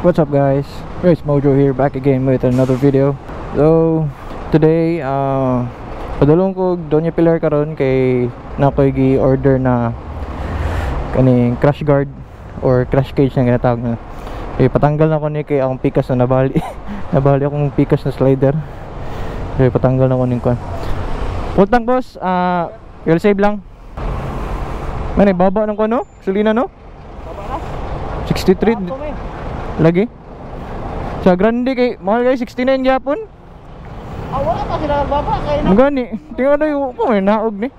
What's up, guys? It's Mojo here, back again with another video. So today, padulong ko Doña Pilar karon kay na ko'y gi-order na kaning crash guard or crash cage na ginatawag na. Kay patanggal na ko ni kay akong pikas na nabali. Nabali akong pikas na slider. Kay patanggal na ko ning kuan. Putang boss, you'll save lang. Man, baba ng kuan no? Sulina no? Baba na. 63 lagi. Sa grande kay mahal kay 69 gyapon. Ah, wala pa sila nagbaba kay na. Gani, tingnan na yung ko may naog ni.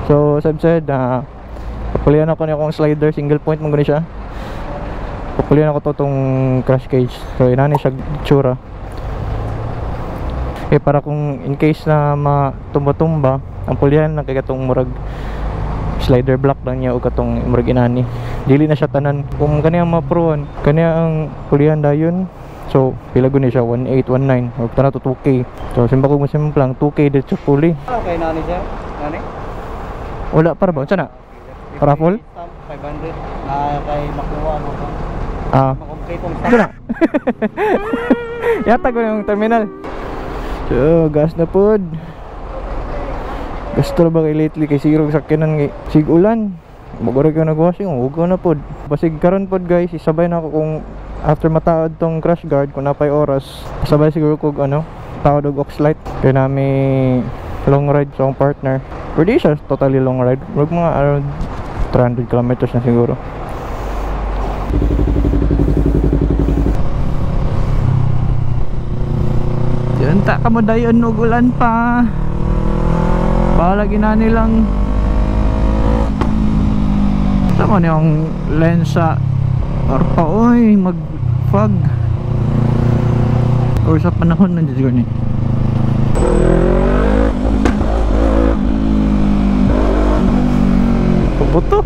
So, as I've said, papulian ako ni akong slider, single point man gani siya. Papulian ako to tong crash cage. So, inani siya tsura. Eh para kung in case na matumba-tumba, ang pulihan na kay katong murag slider block lang niya o katong murag inani. Dili na siya tanan. Kung kani ang maproan, kani ang pulihan dayon. So, pila gud ni siya 18 19 or tana to 2K. So, simba ko masimplang 2K dito puli. Okay na ni sir. Nani? Wala para ba? Unsa na? Raffle? 500 na kay makuha mo ko. Ah. Makompletong Ito na. Yata ko yung terminal. So, gas na pod. Gasto na ba kay lately kay siguro sakyanan kay sig ulan. Magura ka nagwashing, huwag na pod. Basig karon pod guys, isabay na ako kung after mataod tong crash guard kung napay oras, sabay siguro kog ano, taod og ox light. Kay nami long ride sa akong partner. Pero di siya totally long ride. Murag mga around 300 kilometers na siguro. Diyan ta ka mo dayon og ulan pa. Bahala ginani lang. Sama ni ang lens sa arpa oy, mag fog. Or sa panahon nandiyan siguro ni. Puputo.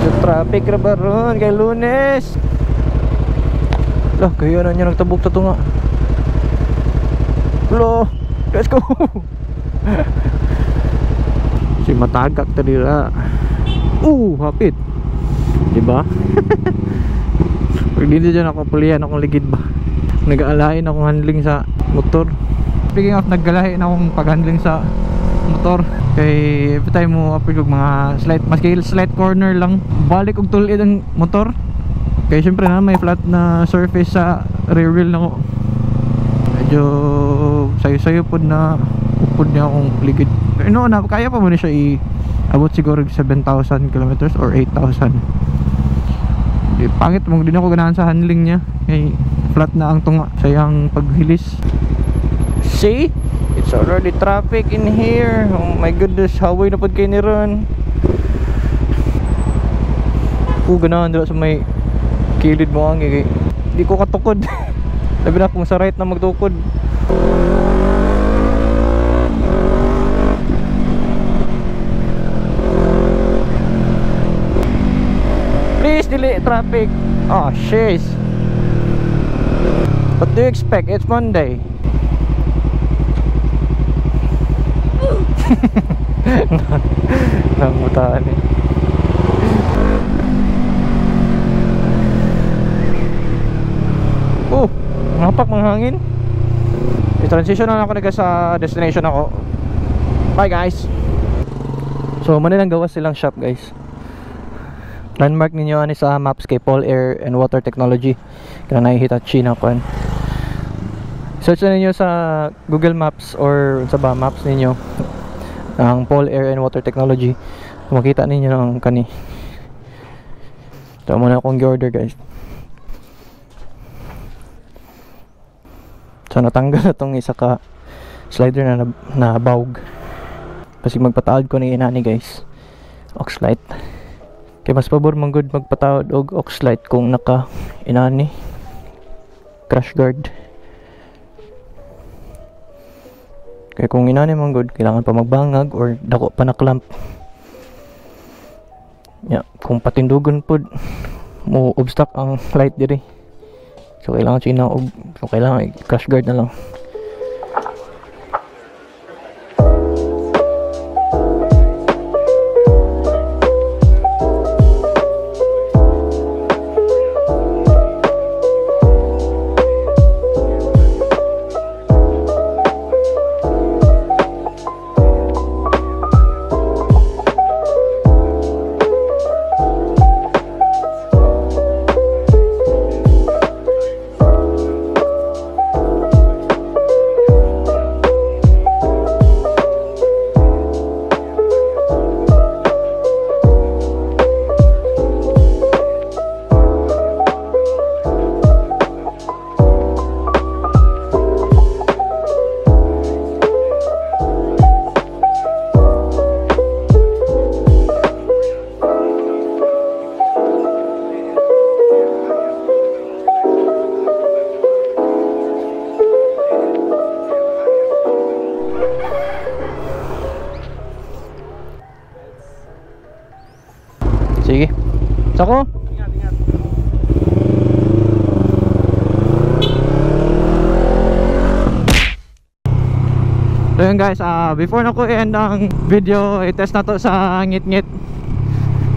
Sa traffic ra ba ron kay Lunes. Lah, kaya na niya nagtabok ta tunga. Lo, let's go. Si matagak ta dira. Hapit. Diba? Pag dito dyan ako pulihan akong ligid ba. Nag-aalain akong handling sa motor. Speaking of nag-alain akong pag-handling sa motor, kay every time mo apil og mga slight, maski slight corner lang, balik og tulid ang motor. Kay syempre na may flat na surface sa rear wheel nako. Medyo sayo-sayo pod na upod niya akong ligid. Pero no, na kaya pa mo ni siya i-abot siguro 7,000 kilometers or 8,000. Di, pangit mo din ako ganahan sa handling niya. Kay flat na ang tunga sa iyang paghilis. See? It's already traffic in here. Oh my goodness, haway na pod kay ni ron. Ganahan dira sa may kilid mo ang kay di ko katukod. Labi na kung sa right na magtukod. Please delete traffic. Oh shiz. What do you expect? It's Monday. Nangutaan eh. Oh, ngapak mga hangin. I-transition na ako naga sa destination ako. Bye guys. So man lang gawas silang shop guys. Landmark ninyo ani sa maps kay Paul Air and Water Technology. Kaya na Hitachi na kuan. Search na ninyo sa Google Maps or sa ba maps ninyo ang Paul Air and Water Technology. Makita ninyo ang kani. Ito muna akong gi-order guys. So natanggal na tong isa ka slider na nabawg. Kasi magpataod ko ni inani guys. Oxlight. Kaya mas pabor man gud magpataod og oxlight kung naka inani crash guard. Kaya kung inani man gud kailangan pa magbangag or dako pa na clamp. Yeah, kung patindugon pud mo obstack ang light diri. So kailangan siya og so kailangan crash guard na lang. Sako? Ingat, ingat. So yun guys, before na ko i-end ang video, i-test na to sa ngit-ngit.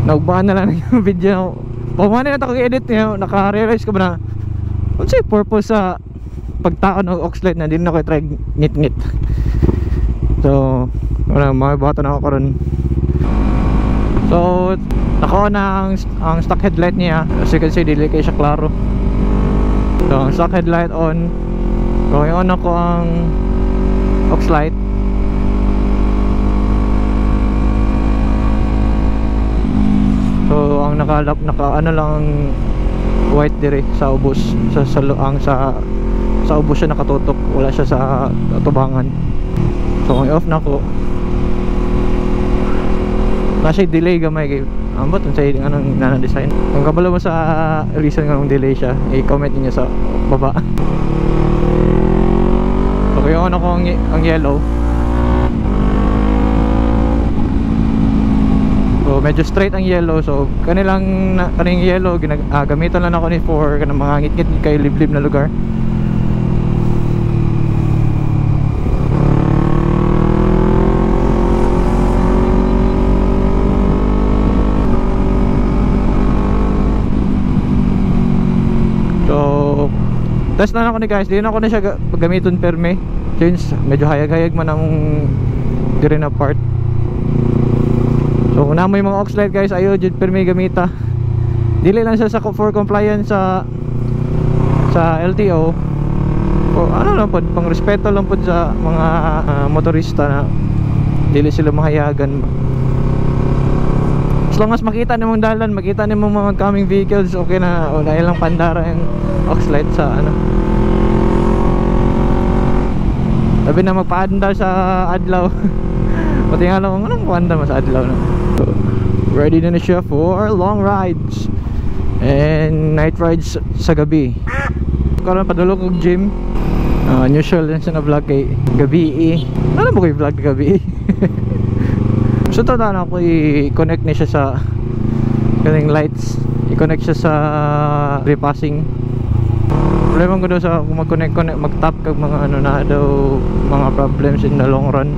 Naugbaan na lang yung video. Pamana na ito kag-edit niyo, naka-realize ko ba na unsay purpose sa pagtaon og aux light na din na ko i-try ngit-ngit. So, wala, mga bata na ako karon. So, naka-on na ang stock headlight niya. As you can see, dili kay siya klaro. So, ang stock headlight on. So, i-on ako ang aux light. So ang naka ano lang ang white dire sa ubos, sa ang sa ubos siya nakatutok, wala siya sa tubangan. So kung i-off na ko, nasa delay gamay kay ambot unsay anong nana design. Kung kabalo mo sa reason nganong delay siya, i-comment niyo sa baba. So yung ano ko ang yellow. So medyo straight ang yellow. So kanilang kaning yellow gamitan lang ako ni for kanang mga ngit-ngit kay liblib na lugar. So test na lang ako ni guys, di na ako na siya gamiton perme since medyo hayag-hayag man ang diri na part. So kung na may mga aux light guys, ayo jud perme gamita. Dili lang siya sa for compliance sa LTO. O ano lang pod, pang respeto lang pod sa mga motorista na dili sila mahayagan. As long as makita nimong dalan, makita nimong mga coming vehicles, okay na. Wala ilang pandara yung aux light sa ano. Sabi na magpaandar sa adlaw. Pati nga lang, anong paandar mo sa adlaw na? So, ready na siya for long rides and night rides sa gabi. Karon padulong og gym. Unusual din siya na vlog kay gabi eh. Ano mo kay vlog gabi eh? So to na ako i-connect ni siya sa kaning lights. I-connect siya sa repassing. Problema ko daw sa kung mag-connect, mag-tap kag mga ano na daw mga problems in the long run.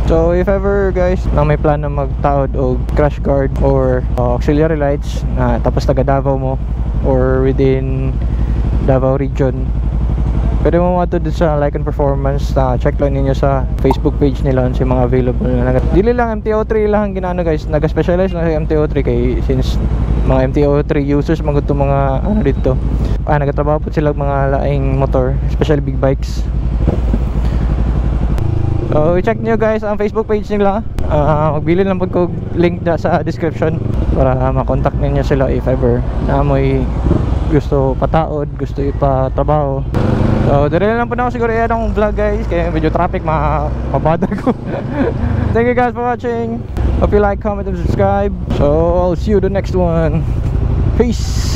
So if ever guys na may plan na magtaod og crash guard or auxiliary lights na tapos taga Davao mo or within Davao region, pwede mo mato dun sa Lycon Performance. Check lang ninyo sa Facebook page nila sa mga available na. Dili lang MT-03 lang ang ginano guys, naga-specialize lang sa MT-03 kay since mga MT-03 users magud mga ano dito. Nagatrabaho po sila mga laing motor, especially big bikes. So i-check nyo guys ang Facebook page nila. Magbilin lang po ko link na sa description para makontak ninyo sila if ever na mo'y gusto pataod, gusto ipatrabaho. So dire lang po na ako siguro i-add ang vlog guys kaya medyo traffic mabother ko. Thank you guys for watching. Hope you like, comment, and subscribe. So I'll see you the next one. Peace.